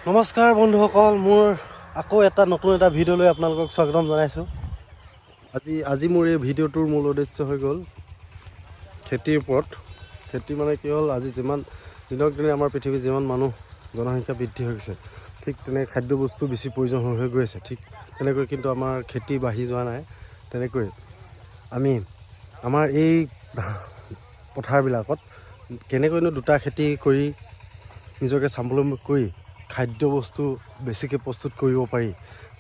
নমস্কাৰ বন্ধুসকল, মোৰ আকৌ এটা নতুন এটা ভিডিঅ'লৈ আপোনালোকক স্বাগতম জনাইছোঁ। আজি আজি মোৰ এই ভিডিঅ'টোৰ মূল উদ্দেশ্য হৈ গ'ল খেতিৰ ওপৰত। খেতি মানে কি হ'ল, আজি যিমান দিনক দিনে আমাৰ পৃথিৱীত যিমান মানুহ জনসংখ্যা বৃদ্ধি হৈ গৈছে, ঠিক তেনেকৈ খাদ্যবস্তু বেছি প্ৰয়োজন হৈ গৈ আছে। ঠিক তেনেকৈ কিন্তু আমাৰ খেতি বাঢ়ি যোৱা নাই। তেনেকৈ আমি আমাৰ এই পথাৰবিলাকত কেনেকৈনো দুটা খেতি কৰি নিজকে স্বাৱলম্বী কৰি খাদ্যবস্তু বেছিকৈ প্ৰস্তুত কৰিব পাৰি,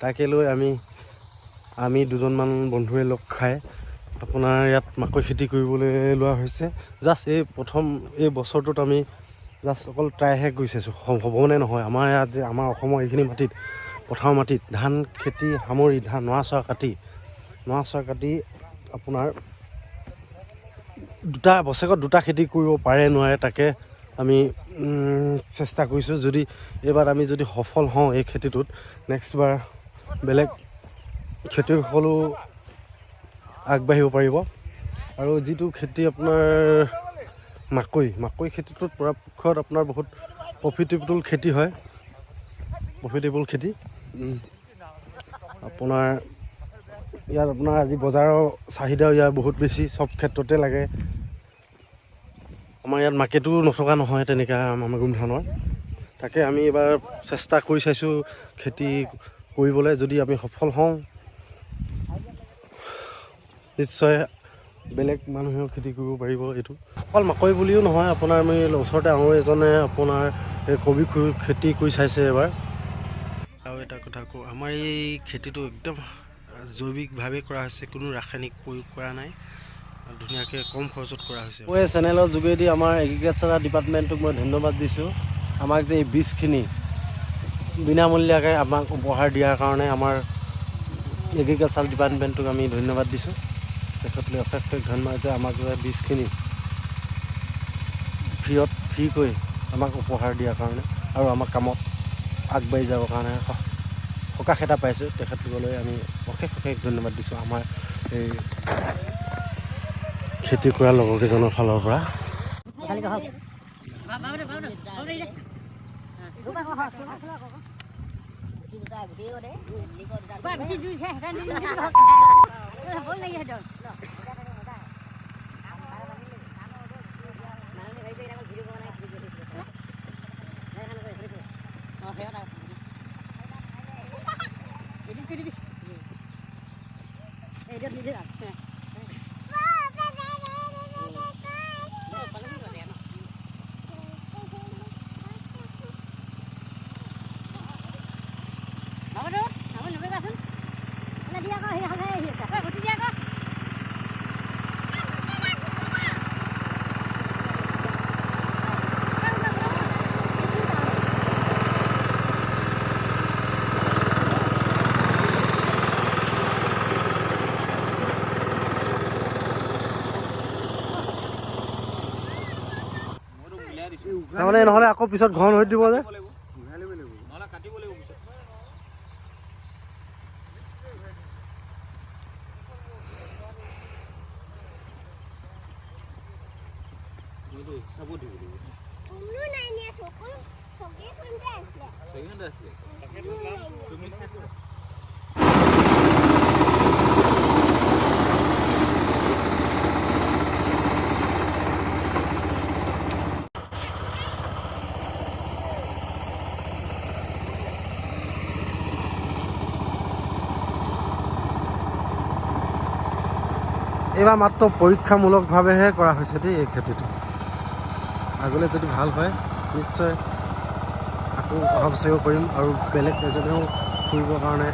তাকে লৈ আমি আমি দুজনমান বন্ধুৱে লগ খাই আপোনাৰ ইয়াত মাকৈ খেতি কৰিবলৈ লোৱা হৈছে। জাষ্ট এই প্ৰথম এই বছৰটোত আমি জাষ্ট অকল ট্ৰাইহে কৰি চাইছোঁ, হ'বনে নহয়। আমাৰ ইয়াত যে আমাৰ অসমৰ এইখিনি মাটিত, পথাৰৰ মাটিত ধান খেতি সামৰি ধান নোৱা চোৱা কাটি আপোনাৰ দুটা বছৰেকত দুটা খেতি কৰিব পাৰে নোৱাৰে, তাকে আমি চেষ্টা কৰিছোঁ। যদি এইবাৰ আমি যদি সফল হওঁ এই খেতিটোত, নেক্সট বাৰ বেলেগ খেতিয়কসকলো আগবাঢ়িব পাৰিব। আৰু যিটো খেতি আপোনাৰ মাকৈ মাকৈ খেতিটোত পৰাপক্ষত আপোনাৰ বহুত প্ৰফিটেবল খেতি হয়। প্ৰফিটেবল খেতি আপোনাৰ ইয়াত আপোনাৰ আজি বজাৰৰ চাহিদাও ইয়াৰ বহুত বেছি, চব ক্ষেত্ৰতে লাগে। আমাৰ ইয়াত মাৰ্কেটো নথকা নহয় তেনেকুৱা আমাৰ গোমধানৰ। তাকে আমি এইবাৰ চেষ্টা কৰি চাইছোঁ খেতি কৰিবলৈ। যদি আমি সফল হওঁ, নিশ্চয় বেলেগ মানুহেও খেতি কৰিব পাৰিব। এইটো অকল মাকৈ বুলিও নহয়, আপোনাৰ আমি ওচৰতে আৰু এজনে আপোনাৰ এই কবি খেতি কৰি চাইছে এবাৰ। আৰু এটা কথা কওঁ, আমাৰ এই খেতিটো একদম জৈৱিকভাৱে কৰা হৈছে, কোনো ৰাসায়নিক প্ৰয়োগ কৰা নাই, ধুনীয়াকৈ কম খৰচত কৰা হৈছে। মই এই চেনেলৰ যোগেদি আমাৰ এগ্ৰিকালচাৰ ডিপাৰ্টমেণ্টটোক মই ধন্যবাদ দিছোঁ, আমাক যে এই বীজখিনি বিনামূলীয়াকৈ আমাক উপহাৰ দিয়াৰ কাৰণে। আমাৰ এগ্ৰিকালচাৰ ডিপাৰ্টমেণ্টটোক আমি ধন্যবাদ দিছোঁ। তেখেতলৈ অশেষ অশেষ ধন্যবাদ যে আমাক যে বীজখিনি ফ্ৰীকৈ আমাক উপহাৰ দিয়াৰ কাৰণে আৰু আমাক কামত আগবাঢ়ি যাবৰ কাৰণে সকাহ এটা পাইছোঁ। তেখেতলোকলৈ আমি অশেষ অশেষ ধন্যবাদ দিছোঁ আমাৰ এই খেতি কৰা লগৰকেইজনৰ ফালৰ পৰা। তাৰমানে নহ'লে আকৌ পিছত ঘন হৈ দিব যে। নহ'লে কাটিব লাগিব পিছত। এইটো চাব দিব লাগিব। কোনো নাই নিয়া, চকুৰ চকীখনতে আছিলে। চকীখনতে আছিলে। কোনো নাই নিয়া। তুমি চাই। এইবাৰ মাত্ৰ পৰীক্ষামূলকভাৱেহে কৰা হৈছে দেই এই খেতিটো। আগলৈ যদি ভাল হয়, নিশ্চয় আকৌ অহা বছৰেও কৰিম আৰু বেলেগ এজনেও কৰিবৰ কাৰণে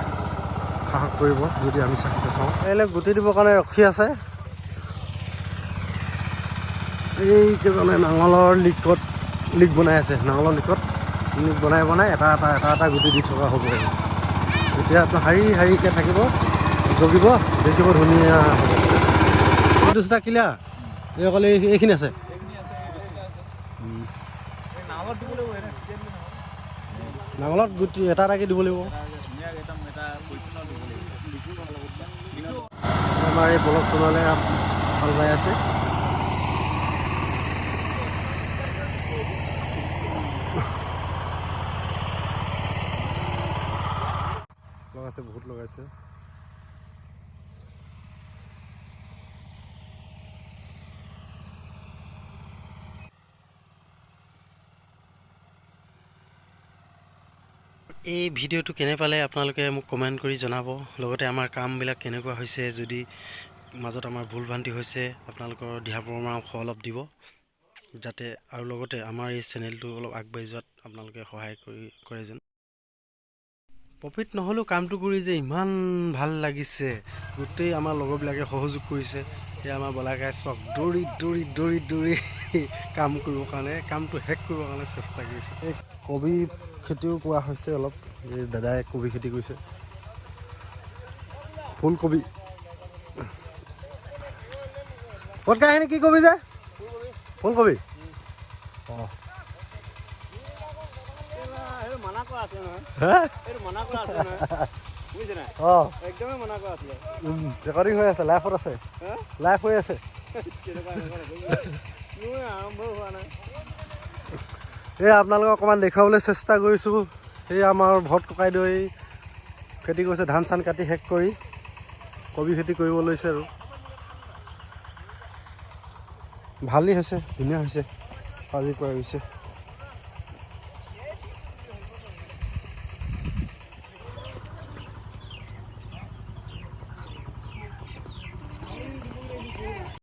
সাহস কৰিব, যদি আমি ছাকচেছ হওঁ। এইবিলাক গুটি দিবৰ কাৰণে ৰখি আছে। এইকেইজনে নাঙলৰ লিকত লিক বনাই আছে। নাঙলৰ লিকত লিক বনাই বনাই এটা এটা এটা এটা গুটি দি থকা হ'ব। এতিয়া আপোনাৰ শাৰী শাৰীকৈ থাকিব, জগিব, দেখিব ধুনীয়া হ'ব। এইটো চোতা ক্লিয়াৰ। এই অকল এইখিনি আছে। এইখিনি আছে, এইখিনি আছে। এই নাঙলত দিব লাগিব, এনে চিটিয়াই দিলে নহ'ব। নাঙলত গুটি এটা এটাকৈ দিব লাগিব। এটা ধুনীয়াকৈ একদম এটা পজিশ্যনত দিব লাগিব। আমাৰ এই বলদ চলালে হাল বাই আছে। লগাইছে, বহুত লগাইছে। এই ভিডিঅ'টো কেনে পালে আপোনালোকে মোক কমেণ্ট কৰি জনাব। লগতে আমাৰ কামবিলাক কেনেকুৱা হৈছে, যদি মাজত আমাৰ ভুল ভ্ৰান্তি হৈছে, আপোনালোকৰ দিহা পৰামৰ্শ অলপ দিব যাতে, আৰু লগতে আমাৰ এই চেনেলটো অলপ আগবাঢ়ি যোৱাত আপোনালোকে সহায় কৰি কৰে যেন। প্ৰফিট নহ'লেও কামটো কৰি যে ইমান ভাল লাগিছে। গোটেই আমাৰ লগৰবিলাকে সহযোগ কৰিছে। এই আমাৰ বলাকাই চক দৌৰি দৌৰি দৌৰি দৌৰি কাম কৰিবৰ কাৰণে, কামটো শেষ কৰিবৰ কাৰণে চেষ্টা কৰিছে। এই কবি খেতিও কৰা হৈছে অলপ। এই দাদাই কবি খেতি কৰিছে, ফুলকবি। ক'ত কাহিনী কি কবি যে ফুলকবি? অঁ। এইটো মানা কৰা আছিলে নহয়। হে? এইটো মানা কৰা আছিলে নহয়, বুজিছে নাই? অঁ। একদমেই মানা কৰা আছিলে। ৰেকৰ্ডিং হৈ আছে, লাইভত আছে। হা? লাইভ হৈ আছে। কেনেকুৱা এনেকুৱা নকৰিবি। মোৰ আৰম্ভ হোৱা নাই। এই আপোনালোকক অকণমান দেখুৱাবলৈ চেষ্টা কৰিছোঁ। এই আমাৰ ভৰত ককাইদেউ খেতি কৰিছে, ধান চান কাটি শেষ কৰি কবি খেতি কৰিব লৈছে আৰু ভালেই হৈছে, ধুনীয়া হৈছে, আজি কৰা গৈছে।